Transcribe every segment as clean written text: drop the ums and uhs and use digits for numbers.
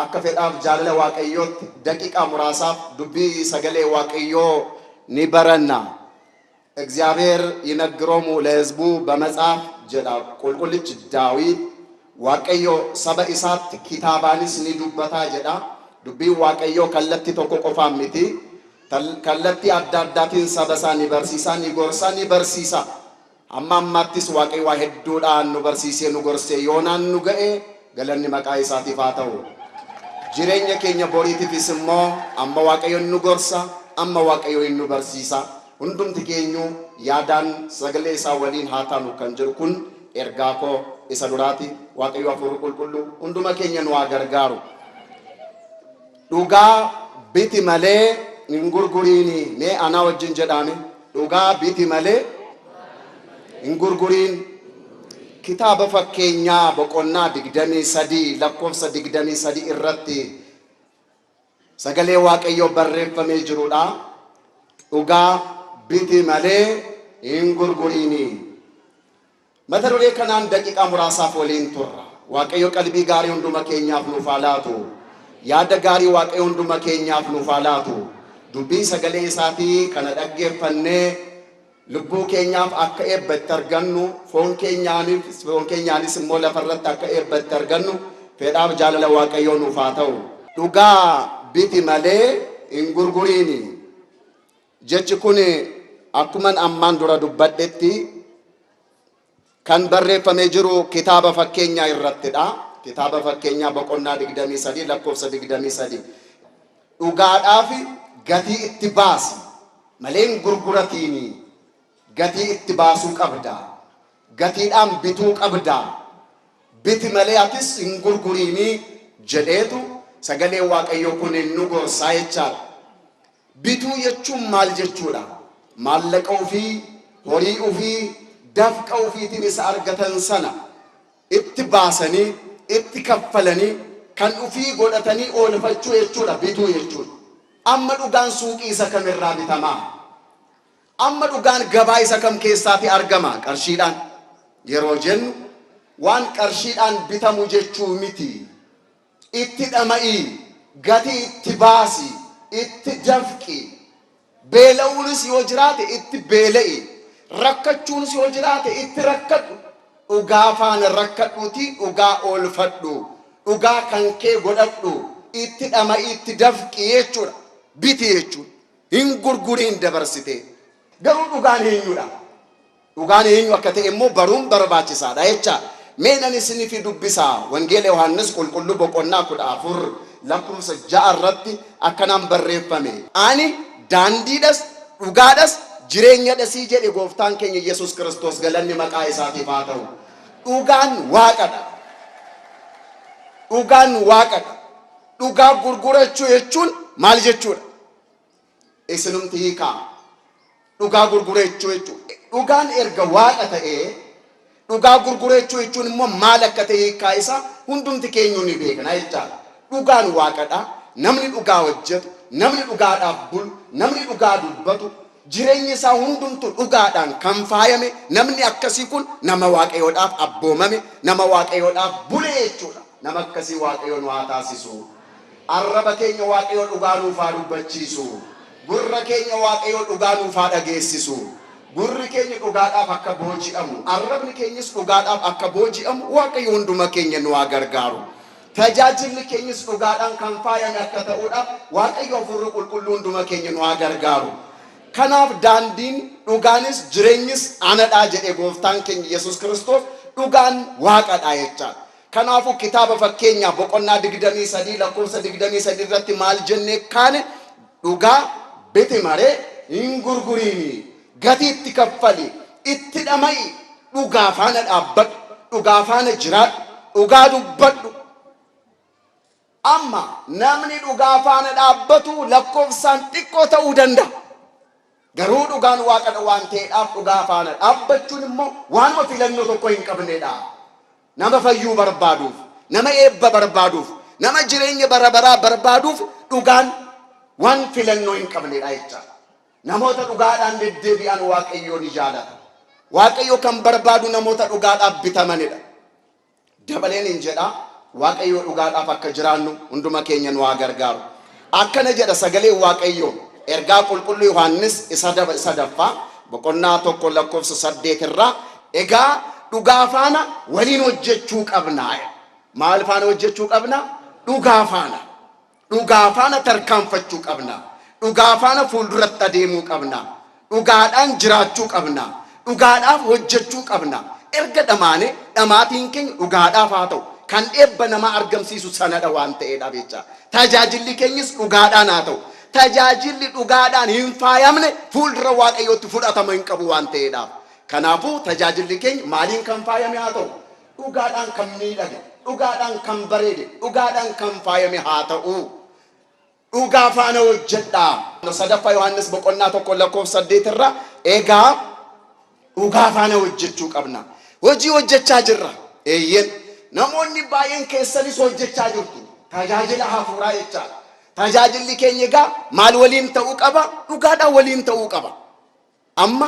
Akka fedhaaf jaalala Waaqayyootti daqiiqaa muraasaaf dubbii sagalee Waaqayyoo ni baranna. እግዚአብሔር ይነግሮሙ ለሕዝቡ በመጽሐፍ jedha qulqullichi Daawit. Waaqayyo saba isaatti kitaabaanis ni dubbata jedha. Dubbiin Waaqayyoo kallattii tokko qofaan miti. Kallattii adda addaatiin saba isaa ni barsiisa, ni gorsa, ni barsiisa. Amma ammaattis Waaqayyo waa hedduudhaan nu barsiisee nu gorsee yoonaan nu ga'e galanni maqaa isaatiif haa ta'u. Jireenya keenya boriitiifis immoo amma Waaqayyo nu gorsa, amma Waaqayyo nu barsiisa. Hundumti keenyu yaadaan sagalee isaa waliin haa taanu kan jedhu kun ergaa koo isa duraati. Waaqayyo Hafuurri Qulqulluu hunduma keenya nu haa gargaaru. Dhugaa biti malee hin gurguriini. Mee anaa wajjin jedhaame. Dhugaa biti malee hin gurguriin. Kitaaba Fakkeenyaa boqonnaa 23 lakkoofsa 23 irratti sagalee Waaqayyoo barreeffamee jirudha. Dhugaa biti malee hin gurguriini. Mata duree kanaan daqiiqaa muraasaaf waliin turra. Waaqayyo qalbii gaarii hunduma keenyaaf nuuf haa laatu. Yaada gaarii Waaqayyo hunduma keenyaaf nuuf haa laatu. Dubbii sagalee isaatii kana dhaggeeffannee lubbuu keenyaaf akka eebba itti argannu, foon keenyaanis immoo lafarratti akka eebba itti argannu fedhaaf jaalala Waaqayyoo nuuf haa ta'u. Dhugaa biti malee hin gurguriini. Jechi kun akkuman ammaan dura dubbadhetti kan barreeffamee jiru kitaaba Fakkeenyaa irrattidha. Kitaaba Fakkeenyaa boqonnaa 23 lakkoofsa 23. Dhugaadhaaf gatii itti baasi malee hin gurguratiini. Gatii itti baasuu qabda. Gatiidhaan bituu qabda. Biti malee atis hin gurguriini jedheetu sagalee Waaqayyoo kun nu gorsaa jechaadha. Bituu jechuun maal jechuudha? Maallaqa ofii, horii ofii, dafqa ofiitiin isa argatan sana itti baasanii, itti kaffalanii, kan ofii godhatanii oolfachuu jechuudha bituu jechuudha. Amma dhugaan suuqii isa kamirraa bitamaa? Amma dhugaan gabaa isa kam keessaati argama? Qarshiidhaan yeroo jennu waan qarshiidhaan bitamu jechuu miti. Itti dhama'ii, gatii itti baasi, itti dafqi. Beela'uunis yoo jiraate itti beela'i. Rakkachuunis yoo jiraate itti rakkadhu. Dhugaa faana rakkadhuutii dhugaa oolfadhu. Dhugaa kan kee godhadhu. Itti dhama'ii, itti dafqi jechuudha. Biti jechuudha. Hin gurguriin dabarsitee. Garuu dhugaan eenyudha? Dhugaan eenyu akka ta'e immoo baruun barbaachisaadha jecha. Mee nan isiniif dubbisa. Wangeela Yohaannis Qulqulluu boqonnaa 14 lakkoofsa 6 irratti akkanaan barreeffame. Ani daandiidhas, dhugaadhas, jireenyadhasii jedhe gooftaan keenya Yesuus Kiristoos galanni maqaa isaatiif haa ta'u. Dhugaan Waaqadha. Dhugaan Waaqadha. Dhugaa gurgurachuu jechuun maal jechuudha? Isinumti hiikaa. Dhugaa gurgurachuu jechuudha. Dhugaan erga Waaqa ta'ee dhugaa gurgurachuu jechuun immoo maal akka ta'e hiikaa isaa hundumti keenyu ni beekna jechaadha. Dhugaan Waaqadha. Namni dhugaa hojjetu, namni dhugaadhaaf bulu, namni dhugaa dubbatu, jireenyi isaa hundumtu dhugaadhaan kan faayame namni akkasii kun nama Waaqayyoodhaaf abboomame, nama Waaqayyoodhaaf bule jechuudha. Nama akkasii Waaqayyo nu haa taasisu. Arraba keenya Waaqayyo dhugaa nuuf haa dubbachiisu. Gurra keenya Waaqayyo dhugaa nuuf haa dhageessisu. Gurri keenya dhugaadhaaf akka booji'amu, arrabni keenyas dhugaadhaaf akka booji'amu Waaqayyo hunduma keenya nu haa gargaaru. Tajaajilli keenyas dhugaadhaan kan faayame akka ta'uudhaaf Waaqayyo Hafuurri Qulqulluu hunduma keenya nu haa gargaaru. Kanaaf daandiin, dhugaanis, jireenyis anadhaa jedhe gooftaan keenya Yesuus Kiristoos. Dhugaan Waaqadha jechaadha. Kanaafuu kitaaba Fakkeenyaa boqonnaa 23 lakkoofsa 23 irratti maal jennee kaane? Dhugaa biti maree hin gurguriini. Gatii itti kaffali, itti dhama'i, dhugaa faana dhaabbadhu, dhugaa faana jiraadhu, dhugaa dubbadhu. Amma namni dhugaa faana dhaabbatu lakkoofsaan xiqqoo ta'uu danda'a. Garuu dhugaan Waaqadha waan ta'eedhaaf dhugaa faana dhaabbachuun immoo waanuma filannoo tokko hin qabnedha. Nama fayyuu barbaaduuf, nama eebba barbaaduuf, nama jireenya bara baraa barbaaduuf dhugaan waan filannoo hin qabnedha jechaadha. Namoota dhugaadhaan deddeebi'an Waaqayyoo ni jaalata. Waaqayyo kan barbaadu namoota dhugaadhaaf bitamanidha. Dabaleen hin jedha, Waaqayyoo dhugaadhaaf akka jiraannu hunduma keenya nu haa gargaaru. Akkana jedha sagaleen Waaqayyoo ergaa qulqulluu Yohaannis isa sadaffaa boqonnaa 1 lakkoofsa 8 irraa, egaa dhugaa faana waliin hojjechuu qabna. Maal faana hojjechuu qabna? Dhugaa faana. Dhugaa faana tarkaanfachuu qabna. Dhugaa faana fuulduratti adeemuu qabna. Dhugaadhaan jiraachuu qabna. Dhugaadhaaf hojjechuu qabna. Erga dhamaane dhamaatiin keenya dhugaadhaaf haa ta'u. Kan eebba namaa argamsiisu sanadha waan ta'eedhaaf jecha. Tajaajilli keenyis dhugaadhaan haa ta'u. Tajaajilli dhugaadhaan hin faayamne fuuldura Waaqayyootti fudhatama hin qabu waan ta'eedhaaf. Kanaafuu tajaajilli keenya maaliin kan faayame haa ta'u? Dhugaadhaan kan miidhage, dhugaadhaan kan bareede, dhugaadhaan kan faayame haa ta'u. Dhugaa faana hojjedhaa. Sadaffaa Yohaannis boqonnaa 1 lakkoofsa 8 irraa, egaa dhugaa faana hojjechuu qabna. Hojii hojjechaa jirra. Eeyyeen. Namoonni baay'een keessanis hojjechaa jirtu. Tajaajila hafuuraa jechaadha. Tajaajilli keenya egaa maal waliin ta'uu qaba? Dhugaadhaan waliin ta'uu qaba. Amma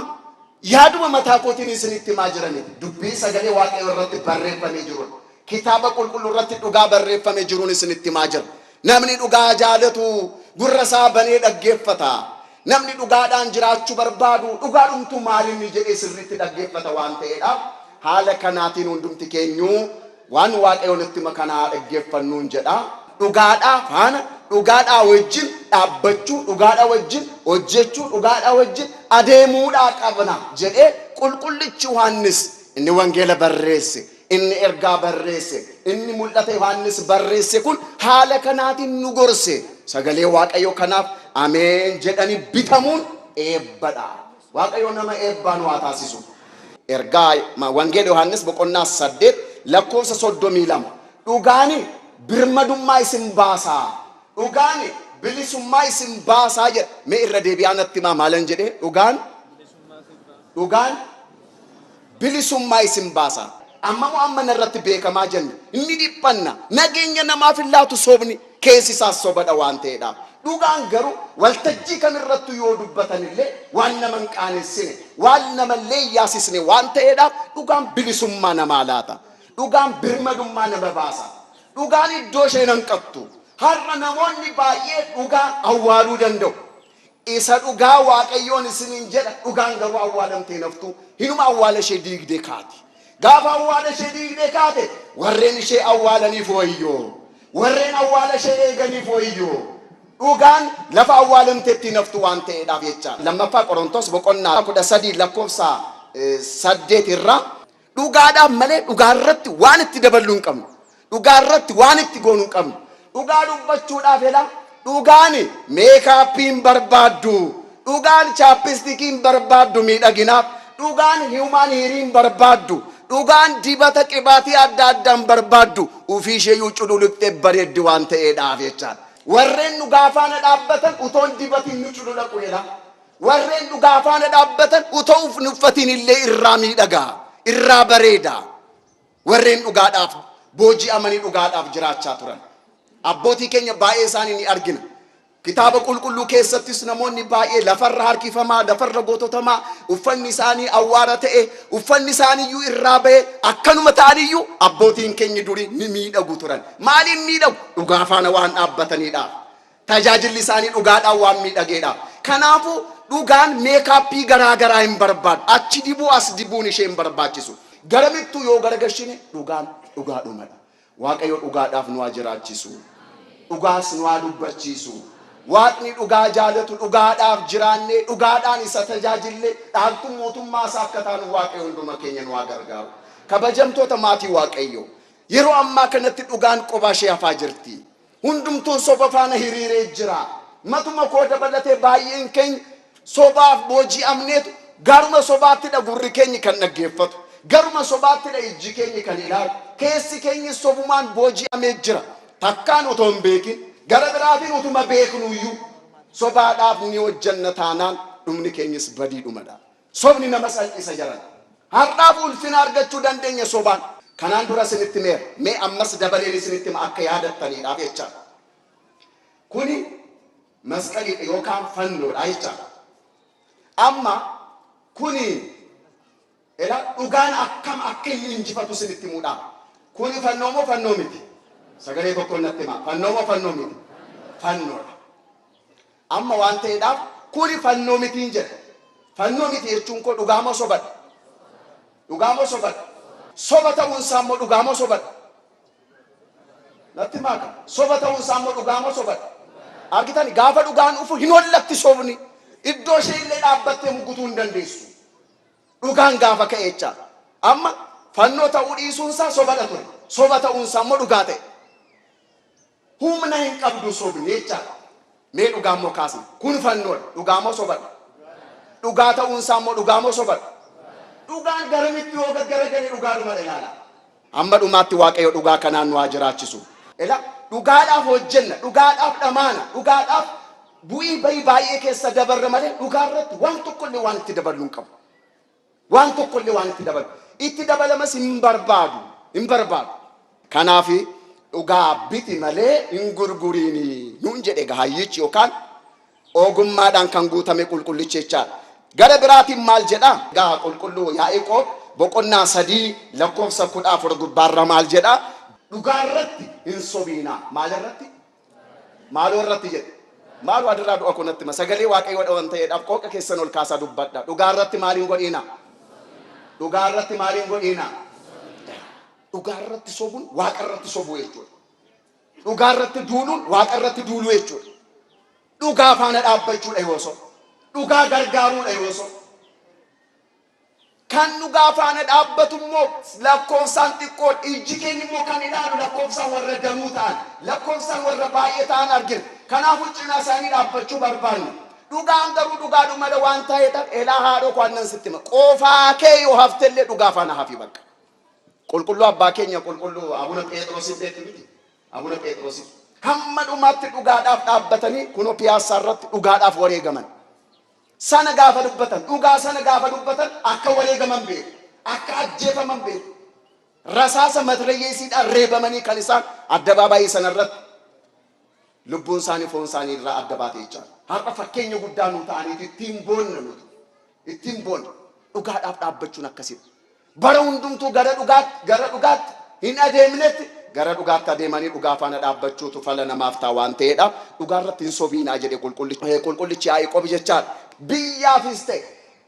yaaduma mataa kootiin isinitti himaa jira miti. Dubbii sagalee Waaqayyoo irratti barreeffamee jirudha. Kitaaba qulqulluu irratti dhugaa barreeffamee jiruun isinitti himaa jira. Namni dhugaa jaalatu gurra isaa banee dhaggeeffata. Namni dhugaadhaan jiraachuu barbaadu dhugaadhumtuu maalinni jedhee sirriitti dhaggeeffata waan ta'eedhaaf haala kanaatiin hundumti keenyuu Waan Waaqayyo nutti hima kana haa dhaggeeffannuun jedha. Dhugaadhaa faana, dhugaadhaa wajjin dhaabbachuu, dhugaadhaa wajjin hojjechuu, dhugaadhaa wajjin adeemuudhaa qabna jedhee qulqullichi Yohaannis inni wangeela barreesse, inni ergaa barreesse, inni mul'ata Yohaannis barreesse kun haala kanaatiin nu gorse. Sagalee Waaqayyoo kanaaf ameen jedhanii bitamuun eebbadha. Waaqayyo nama eebbaa nu haa taasisu. Ergaa Wangeela Yohaannis boqonnaa 8 lakkoofsa 32. Dhugaani birmadummaa isin baasaa. Dhugaani bilisummaa isin baasaa jedha. Mee irra deebi'aa natti himaa, maalan jedhee? Dhugaan bilisummaa isin baasa. Ammamoo amma narratti beekamaa jenna. Ni dhiphanna. Nageenya namaaf hin laatu sobni. Keessi isaas sobadha waan ta'eedhaaf. Dhugaan garuu waltajjii kamirrattuu yoo dubbatanillee waan nama hin qaanessine, waan nama hin leeyyaasisne waan ta'eedhaaf dhugaan bilisummaa namaa laata. Dhugaan birmadummaa nama baasa. Dhugaan iddoo ishee hin hanqattu. Har'a namoonni baay'ee dhugaa awwaaluu danda'u. Isa dhugaa Waaqayyoon isiniin jedha, dhugaan garuu awwaalamtee hin haftu, hinuma awwaala ishee diigdee kaati. Gaafa awwaala ishee diigdee kaate, warreen ishee awwaalaniif wayyoo! Warreen awwaala ishee eeganiif wayyoo! Dhugaan lafa awwaalamtetti hin haftu waan ta'eedhaaf jecha. Lammaffaa Qorontos boqonnaa 13 lakkoofsa 8 irraa, Dhugaadhaaf malee dhugaa irratti waan itti daballu hin qabnu. Dhugaa irratti waan itti goonu hin qabnu. Dhugaa dubbachuudhaaf jedha, dhugaan meekaappii hin barbaaddu. Dhugaan chaappistikii hin barbaaddu miidhaginaaf. Dhugaan human hairii hin barbaaddu. Dhugaan dibata qibaatii adda addaa hin barbaaddu. Ufii isheeyyuu cululuqxee bareeddi waan ta'eedhaaf jechaadha. Warreen dhugaa faana dhaabbatan utoo hin dibatiin ni cululaqu jedha. Warreen dhugaa faana dhaabbatan utoo uf hin uffatiin illee irraa miidhaga, irraa bareeda. Warreen dhugaadhaaf booji'amanii dhugaadhaaf jiraachaa turan. Abbootii keenya baay'ee isaanii ni argina. Kitaaba qulqulluu keessattis namoonni baay'ee lafarra harkifamaa, lafarra goototamaa, uffanni isaanii awwaara ta'e, uffanni isaaniiyyuu irraa ba'e, akkanuma ta'aniyyuu abbootiin keenya durii ni miidhagu turan. Maaliin miidhagu? Dhugaa faana waan dhaabbataniidhaaf. Tajaajilli isaanii dhugaadhaan waan miidhageedha. Kanaafuu dhugaan meekaappii garaa garaa hin barbaadu. Achi dibuu as dibuun ishee hin barbaachisu. Garamittuu yoo garagashine dhugaan dhugaadhumadha. Waaqayyo dhugaadhaaf nu haa jiraachisu. Dhugaas nu haa dubbachiisu. Waaqni dhugaa jaalatu dhugaadhaaf jiraannee dhugaadhaan isa tajaajillee dhaaltuu mootummaa isaa akka taanu Waaqayyo hunduma keenya nu haa gargaaru. Kabajamtoota maatii Waaqayyoo, yeroo ammaa kanatti dhugaan qobaa ishee hafaa jirti. Hundumtuu soba faana hiriiree jira. Matuma koo dabalatee baay'een keenya sobaaf booji'amneetu garuma sobaattidha gurri keenyi kan dhaggeeffatu. Garuma sobaattidha ijji keenyi kan ilaalu. Keessi keenyis sobumaan booji'amee jira. Takkaan otoo hin beekin, gara biraatiin utuma beeknuyyuu sobaadhaaf ni hojjenna taanaan dhumni keenyis badiidhumadha. Sobni nama salphisa jaran. Har'aaf ulfina argachuu dandeenya sobaan. Kanaan dura isinitti himeera. Mee ammas dabaleen isinitti hima akka yaadattaniidhaaf jechaadha. Kuni masqaliidha yookaan fannoodha jechaadha. Amma kuni ela dhugaan akkam akka inni injifatu isinitti himuudhaaf. Kuni fannoo moo fannoo miti? Sagalee tokkoon natti himaa. Fannoo moo fannoo miti? Fannoodha. Amma waan ta'eedhaaf kuni fannoo mitiin jedha. Fannoo miti jechuun koo dhugaa moo sobadha? Dhugaa moo sobadha? Soba ta'uun isaa immoo dhugaa moo sobadha? Natti himaa kaa. Soba ta'uun isaa immoo dhugaa moo sobadha? Argitani gaafa dhugaan dhufu hin hollatti sobni. Iddoo ishee illee dhaabbattee muggutuu hin dandeessu. Dhugaan gaafa ka'e jechaadha. Amma fannoo ta'uu dhiisuun isaa sobadha ture. Soba ta'uun isaa immoo dhugaa ta'e. Humna hin qabdu sobni jechaadha. Mee dhugaa immoo kaasna. Kun fannoodha. Dhugaa moo sobadha? Dhugaa ta'uun isaa immoo dhugaa moo sobadha? Dhugaan garamitti yoo gaggaragale dhugaadhumadha ilaala. Hamma dhumaatti Waaqayyo dhugaa kanaan nu haa jiraachisu. Ela dhugaadhaaf hojjenna, dhugaadhaaf dhamaana, dhugaadhaaf bu'ii bayii baay'ee keessa dabarra malee dhugaa irratti waan tokkollee waan itti daballu hin qabu. Waan tokkollee waan itti dabalu. Itti dabalamas hin barbaadu. Hin barbaadu. Kanaaf dhugaa biti malee hin gurguriini nuun jedhe egaa hayyichi yookaan ogummaadhaan kan guutame qulqullichi jechaadha. Gara biraatiin maal jedha? Egaa qulqulluu Yaa'iqoob boqonnaa 3 lakkoofsa 14 gubbaarra maal jedha? Dhugaa irratti hin sobiinaa. Maal irratti? Maaloo irratti jedhe? Maaloo adarraa du'a koo natti hima. Sagalee Waaqayyoodha waan ta'eedhaaf qooqa keessan ol kaasaa dubbadha. Dhugaa irratti maal hin godhiinaa? Dhugaa irratti maal hin godhiinaa? Dhugaa irratti sobuun Waaqa irratti sobuu jechuudha. Dhugaa irratti duuluun Waaqa irratti duuluu jechuudha. Dhugaa faana dhaabbachuudha yoo sobu. Dhugaa gargaaruudha yoo sobu. Kan dhugaa faana dhaabbatu immoo lakkoofsaan xiqqoodha. Ijji keenya immoo kan ilaalu lakkoofsaan warra danuu ta'an, lakkoofsaan warra baay'ee ta'an argina. Kanaafuu cinaa isaanii dhaabbachuu barbaanna. Dhugaan garuu dhugaadhumala waan ta'eedhaaf elaa haadhoo koo annan sitti hima. Qofaa kee yoo haftellee dhugaa faana hafi bakka. Qulqulluu abbaa keenya qulqulluu Abuna Pheexroosiin beektu miti? Abuna Pheexroosiin. Hamma dhumaatti dhugaadhaaf dhaabbatanii kunoo piyaassaa irratti dhugaadhaaf wareegaman. Sana gaafa dubbatan, dhugaa sana gaafa dubbatan akka wareegaman beeku. Akka ajjeefaman beeku. Rasaasa matrayyeesiidhaan reebamanii kan isaan addabaabaayii sana irratti lubbuun isaanii foon isaanii irraa adda baate jechaadha. Har'a fakkeenya guddaa nuu ta'aniitu ittiin boonna nuti. Ittiin boonna. Dhugaadhaaf dhaabbachuun akkasidha. Bara hundumtuu gara dhugaatti, gara dhugaatti hin adeemnetti gara dhugaatti adeemanii dhugaa faana dhaabbachuutu fala namaaf ta'a waan ta'eedha. Dhugaa irratti hin sobiinaa jedhe qulqullichi qulqullichi Yaaqoob jechaadha. Biyyaafis ta'e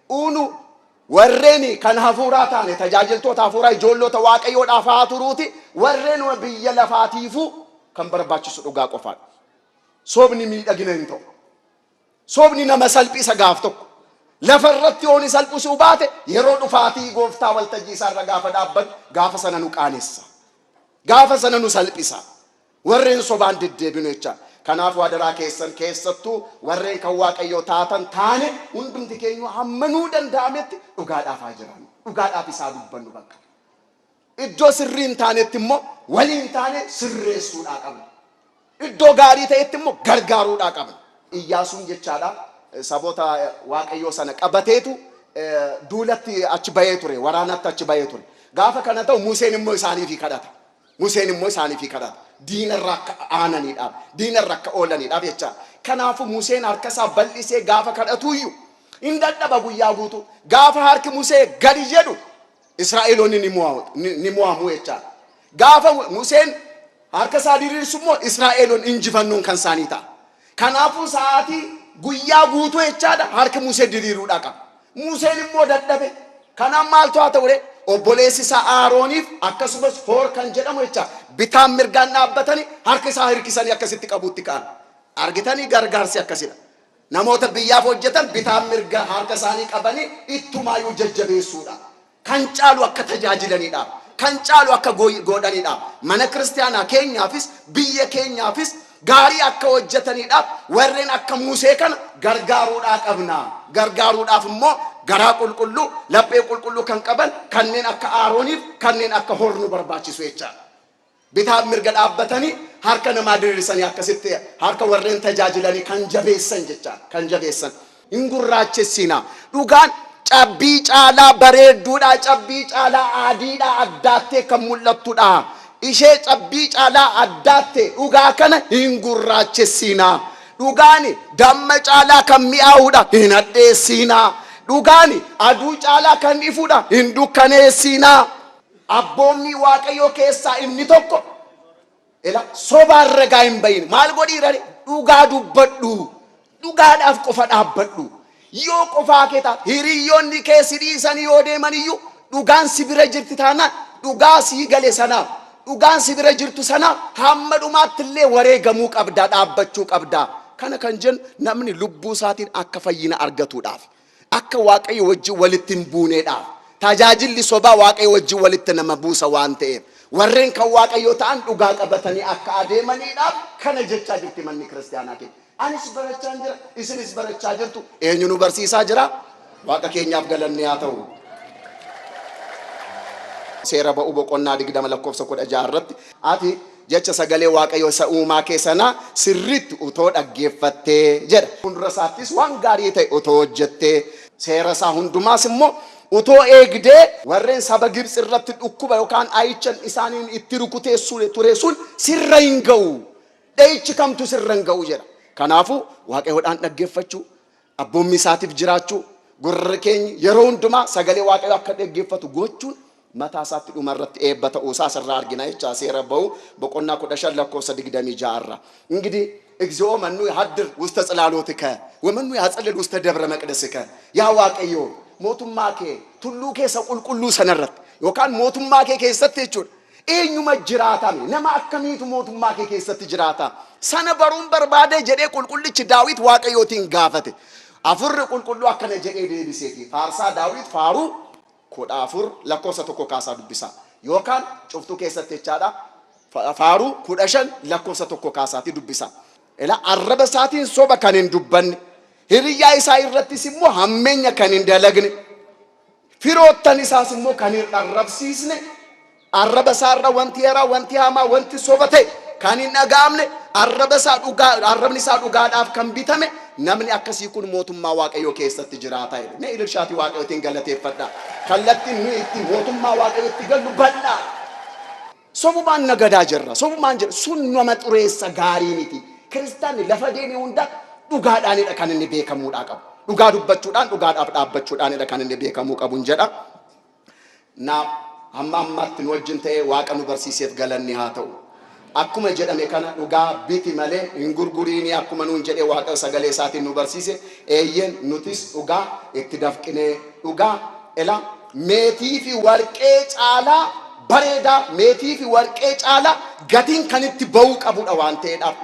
unu warreen kan hafuuraa taane tajaajiltoota hafuuraa ijoollota Waaqayyoodhaaf haa turuuti warreen biyya lafaatiifuu kan barbaachisu dhugaa qofaadha. Sobni miidhagina hin ta'u. Sobni nama salphisa gaaf tokko. Lafa irratti yoo ni salphisuu baate yeroo dhufaatii gooftaa waltajjii isaa irra gaafa dhaabbannu gaafa sana nu qaanessa. Gaafa sana nu salphisa. Warreen sobaan deddeebinu jecha. Kanaafuu adaraa keessan keessattuu warreen kan Waaqayyoo taatan taane hundumti keenya hamma nuu danda'ametti dhugaadhaaf haa jiraannu. Dhugaadhaaf isaa dubbannu bakka. Iddoo sirrii hin taanetti immoo waliin taanee sirreessuudhaa qabna. Iddoo gaarii ta'etti immoo gargaaruudhaa qabna. Iyyaasuun jechaadha saboota Waaqayyoo sana qabateetu duulatti achi bahee ture, waraanatti achi bahee ture. Gaafa kana ta'u Museen immoo isaaniifii kadhata. Museen immoo isaaniifii kadhata. Diinarraa akka aananiidhaaf, diinarra akka oolaniidhaaf jechaadha. Kanaafuu Museen harka isaa bal'isee gaafa kadhatuyyuu hin dadhaba guyyaa guutuu. Gaafa harki Musee gadi jedhu Israa'eloonni ni mo'amu ni mo'amu jechaadha. Gaafa Museen harka isaa diriirsu immoo Israa'eloonni injifannoon kan isaanii ta'a. Kanaafuu sa'aatii guyyaa guutuu jechaadha harki Musee diriiruudhaa qaba. Museen immoo dadhabe. Kanaaf maaltu haa ta'u ree? Obboleessi isaa Aarooniif akkasumas Hoor kan jedhamu jecha bitaan mirgaan dhaabbatanii harka isaa hirkisanii akkasitti qabuutti ka'an. Argitanii gargaarsi akkasidha. Namoota biyyaaf hojjetan bitaan mirga harka isaanii qabanii ittumaayyuu jajjabeessuudha. Kan caalu akka tajaajilaniidhaaf, kan caalu akka godhaniidhaaf, mana kiristaanaa keenyaafis biyya keenyaafis gaarii akka hojjetaniidhaaf warreen akka Musee kana gargaaruudhaa qabna. Gargaaruudhaaf immoo garaa qulqulluu, laphee qulqulluu kan qaban kanneen akka Aarooniif kanneen akka Hor nu barbaachisu jechaadha. Bitaaf mirga dhaabbatanii harka namaa diriirsanii akkasitti harka warreen tajaajilanii kan jabeessan jecha kan jabeessan. Hin gurraachessinaa. Dhugaan cabbii caalaa bareedduudha, cabbii caalaa adiidha, addaattee kan mul'attudha. Ishee cabbii caalaa addaatte dhugaa kana hin gurraachessinaa. Dhugaan damma caalaa kan mi'aawudha, hin hadheessinaa. Dhugaan aduu caalaa kan ifudha, hin dukkaneessinaa. Abboommii Waaqayyoo keessaa inni tokko ila sobaan ragaa hin bahin. Maal godhii rare? Dhugaa dubbadhu. Dhugaadhaaf qofa dhaabbadhu. Yoo qofaa kee taate, hiriyyoonni kee si dhiisanii yoo deeman iyyuu, dhugaan si bira jirti taanaan, dhugaa sii gale sanaaf, dhugaan si bira jirtu sanaaf hamma dhumaatti illee wareegamuu qabdaa, dhaabbachuu qabdaa. Kana kan jennu namni lubbuu isaatiin akka fayyina argatuudhaaf, akka Waaqayyo wajjin walitti hin buuneedhaaf. Tajaajilli sobaa Waaqayyo wajjin walitti nama buusa waan ta'eef, warreen kan Waaqayyoo ta'an dhugaa qabatanii akka adeemaniidhaaf kana jechaa jirti manni kiristaanaa keenya. Anis barachaan jira, isinis barachaa jirtu. Eenyu nu barsiisaa jira? Waaqa keenyaaf galanni haa ta'u. Seera Ba'uu boqonnaa 20 lakkoofsa 16 irratti, ati jecha sagalee Waaqayyoo isa uumaa kee sanaa sirriitti utoo dhaggeeffattee jedha. Fuuldura isaattis waan gaarii ta'e utoo hojjettee, seera isaa hundumaas immoo utoo eegdee, warreen saba Gibxi irratti dhukkuba yookaan dha'ichan isaaniin itti rukutee ture sun sirra hin ga'u. Dha'ichi kamtu sirra hin ga'u jedha. Kanaafuu Waaqayyoodhaan dhaggeeffachuu, abboommii isaatiif jiraachuu, gurri keenya yeroo hundumaa sagalee Waaqayyoo akka dhaggeeffatu gochuun mataa isaatti dhuma irratti eebba ta'uu isaa asirraa argina jecha Seera Ba'uu boqonnaa 15 lakkoofsa 26 irraa. እንግዲህ እግዚኦ መኑ ይሃድር ውስተ ጽላሎትከ ወመኑ ያጸልል ውስተ ደብረ መቅደስከ። Yaa Waaqayyo, mootummaa kee tulluu keessa qulqulluu sanarratti yookaan mootummaa kee keessatti jechuudha, eenyuma jiraatame? Nama akkamiitu mootummaa kee keessatti jiraata? Sana baruun barbaade jedhee qulqullichi Daawit Waaqayyootiin gaafate. Afurri qulqulluu akkana jedhee deebiseeti. Faarsaa Daawit faaruu 14 lakkoofsa 1 kaasaa dubbisaa, yookaan cuftuu keessatti jechaadha, faaruu 15 lakkoofsa 1 kaasaati dubbisaa. Ila arraba isaatiin soba kan hin dubbanne, hiriyyaa isaa irrattis immoo hammeenya kan hin dalagne, firoottan isaas immoo kan hin arrabsiisne, arraba isaa irra wanti heeraa, wanti hamaa, wanti soba ta'e kan hin dhaga'amne, arraba isaa dhugaa, arrabni isaa dhugaadhaaf kan bitame, namni akkasii kun mootummaa Waaqayyoo keessatti jiraata jedhe. Mee ililchaatii Waaqayyootiin galateeffadha. Kallattiin nuyi itti mootummaa Waaqayyootti gallu bal'aa. Sobumaan nagadaa jirra, sobumaan jira, sun nama xureessa, gaarii miti. Kiristaanni lafa deeme hunda dhugaadhaanidha kan inni beekamuudhaa qabu. Dhugaa dubbachuudhaan, dhugaadhaaf dhaabbachuudhaanidha kan inni beekamuu qabu jedha. Na hamma ammaatti nu wajjin ta'ee Waaqa nu barsiiseef galanni haa ta'u. Akkuma jedhame kana, dhugaa biti malee hin gurguriinii akkuma nuun jedhee Waaqa sagalee isaatiin nu barsiise, eeyyeen, nutis dhugaa itti dafqinee, dhugaa ela meetii fi warqee caalaa bareedaa, meetii fi warqee caalaa gatiin kan itti ba'uu qabudha waan ta'eedhaaf,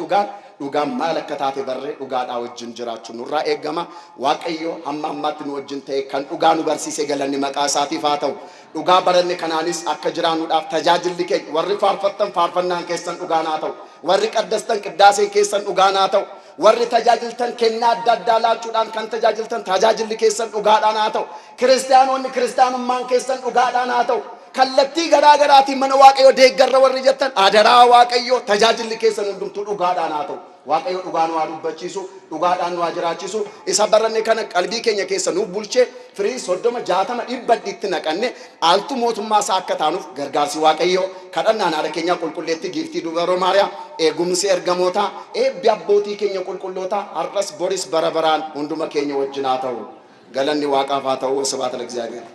dhugaan maal akka taate barree dhugaadhaa wajjin jiraachuun nurraa eegama. Waaqayyo hamma ammaatti nu wajjin ta'e kan dhugaa nu barsiise galanni maqaa isaatiif haa ta'u. Dhugaa baranne kanaanis akka jiraannuudhaaf tajaajilli keenya, warri faarfattan faarfannaan keessan dhugaan haa ta'u. Warri qaddastan qiddaaseen keessan dhugaan haa ta'u. Warri tajaajiltan, kennaa adda addaa laachuudhaan kan tajaajiltan, tajaajilli keessan dhugaadhaan haa ta'u. Kiristaanonni kiristaanummaan keessan dhugaadhaan haa ta'u. Kallattii garaa garaatiin mana Waaqayyoo deeggarra warri jettan, adaraa Waaqayyoo, tajaajilli keessan hundumtuu dhugaadhaan haa ta'u. Waaqayyo dhugaa nu haa dubbachiisu, dhugaadhaan nu haa jiraachisu. Isa baranne kana qalbii keenya keessa nuuf bulchee, firii 30, 60, 100 itti naqanne dhaaltuu mootummaa isaa akka taanuuf gargaarsi Waaqayyoo, kadhannaan haadha keenyaa qulqulleettii giiftii Dubaroo Maariyaam, eegumsi ergamootaa, eebbi abbootii keenya qulqullootaa har'as boris bara baraan hunduma keenya wajjin haa ta'u. Galanni Waaqaaf haa ta'u. ስብሐት ለእግዚአብሔር።